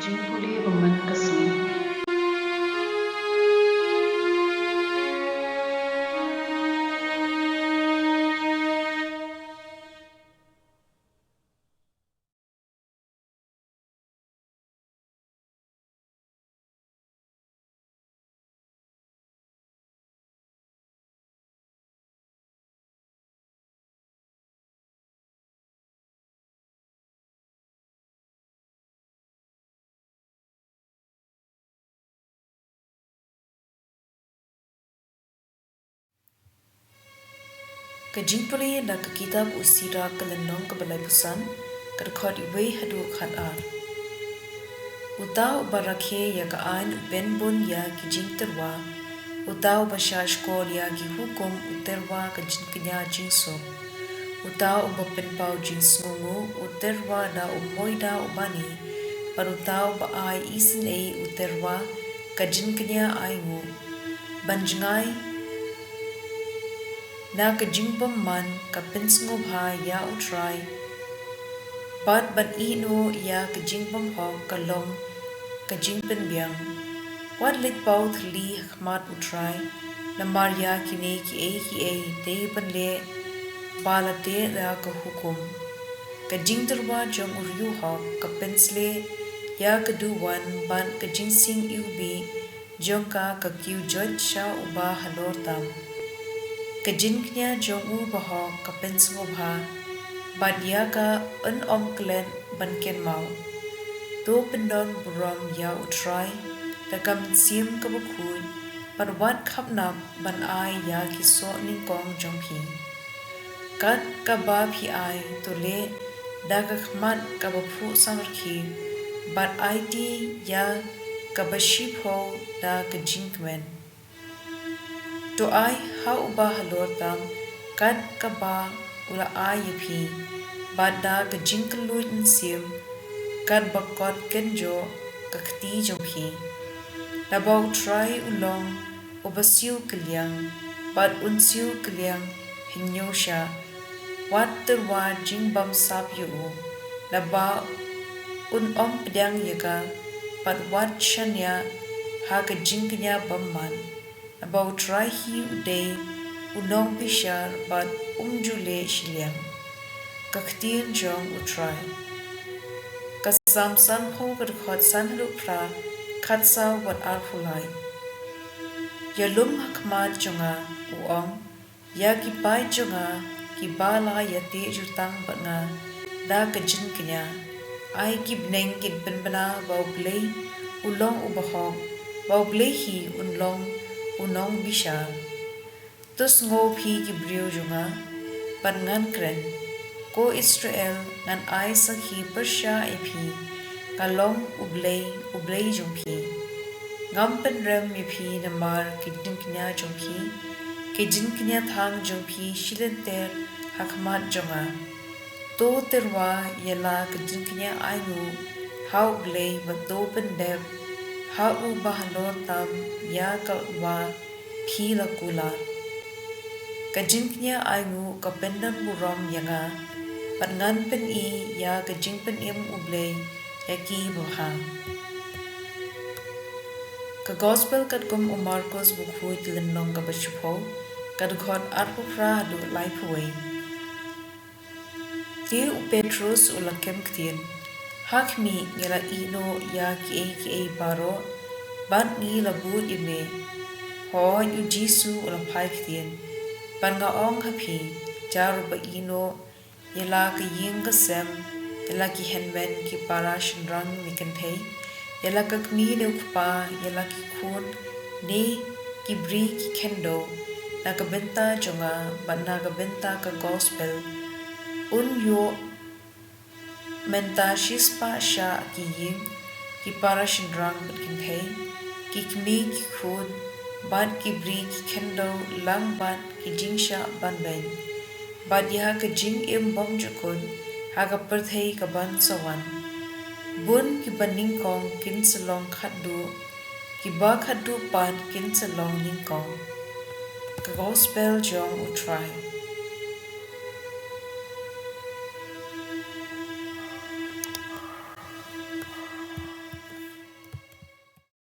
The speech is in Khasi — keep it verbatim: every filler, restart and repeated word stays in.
Jingpule ba man ka sngi. Ka jingpule na ka kitab u Sirach ka lynnong kaba laiphew san, ka dkhot wei haduh khatar. Uta uba rakhe ïa ka aiñ u pynbun ïa ki jingtyrwa, uta uba shah shkor ïa ki hukum u tyrwa ka jingkñia jingsuk. Uta uba pynpaw jingsngewnguh u tyrwa da u moida u bani, bad uta uba ai isynei u tyrwa ka jingkñia ainguh. Ban jngai na ka jingbymman ka pynsngewbha ïa U Trai, bad ban ïehnoh ïa ka jingbymhok ka long ka jingpynbiang. Wat leit paw thylli ha khmat U Trai namar ïa kine kiei kiei, dei ban leh ba la teh da ka hukum. Ka jingtyrwa jong u riewhok ka pynsleh ïa ka duwan, bad ka jingsngewiwbih jong ka ka kiew joit sha uba halor tam. Ka jingkñia jong u bahok ka pynsngewbha, bad ïa ka un ym klet ban kynmaw. To pyndon burom ïa U Trai da ka mynsiem kaba khuid, bad wat khapnap ban ai ïa ki soh nyngkong jong phi. Kat kaba phi ai, to leh da ka khmat kaba phuh samrkhie, bad aiti ïa kaba shiphew da ka jingkmen. To ai ha uba halor tam kat kaba u la ai ïa phi, bad da ka jingkylluid mynsiem, kat ba kot kynjoh ka kti jong phi. Naba U Trai u long uba siew kylliang, bad un siew kylliang hynñiew shah. Wat tyrwa jingbamsap ïa u, naba un ym pdiang ïa ka, bad wat shaniah ha ka jingkñia bymman. Naba U Trai hi u dei u nongbishar, bad um ju leh shiliang. Ka ktien jong U Trai. Ka Salm sanphew, ka dkhot san haduh phra, khatsaw bad arphew lai. Ïalum ha khmat jong nga, u ong, ïa ki paid jong nga kiba la ïateh jutang bad nga da ka jingkñia. Ai ki bneng kin pynbna ba U Blei u long uba hok, ba U Blei hi un long u nongbishar. To sngew phi ki briew jong nga, bad ngan kren. Ko Israel, ngan ai sakhi pyrshah ïa phi, nga long U Blei, U Blei jong phi. Ngam pynrem ïa phi namar ki jingkñia jong phi, ki jingkñia thang jong phi shi lynter ha khmat jong nga. To tyrwa ïa la ka jingkñia ainguh ha U Blei, bad to pyndep ha uba halor tam ïa kaba phi la kular. Ka jingkñia ainguh ka pyndon burom ïa nga, bad ngan pyni ïa ka jingpynim U Blei ïa ki babha. Ka Gospel katkum u Markos, bakhuid lynnong kaba shiphew, ka dkhot arphew phra haduh laiphew wei. Te u Petros u la kem ktien, ha khmih, ngi la ïehnoh ïa kiei kiei baroh, bad ngi la bud ïa me. Hooid, u Jisu u la phai ktien, bad nga ong ha phi, jar uba ïehnoh ïa la ka ïing ka sem, ïa la ki hynmen, ki para shynrang ne kynthei, ïa la ka kmie ne u kpa, ïa la ki khun ne ki bri ki khyndew, na ka bynta jong nga bad na ka bynta ka Gospel, un ïoh mynta shispah shah ki ïing, ki para shynrang bad kynthei, ki kmie ki khun, bad ki bri ki khyndew, lang bad ki jingshah banbeiñ, bad ïa ka jingim bymjukut ha ka pyrthei kaban sa wan. Bun kiba nyngkong kin sa long khatduh, kiba khatduh pat kin sa long nyngkong. Ka Gospel jong U Trai.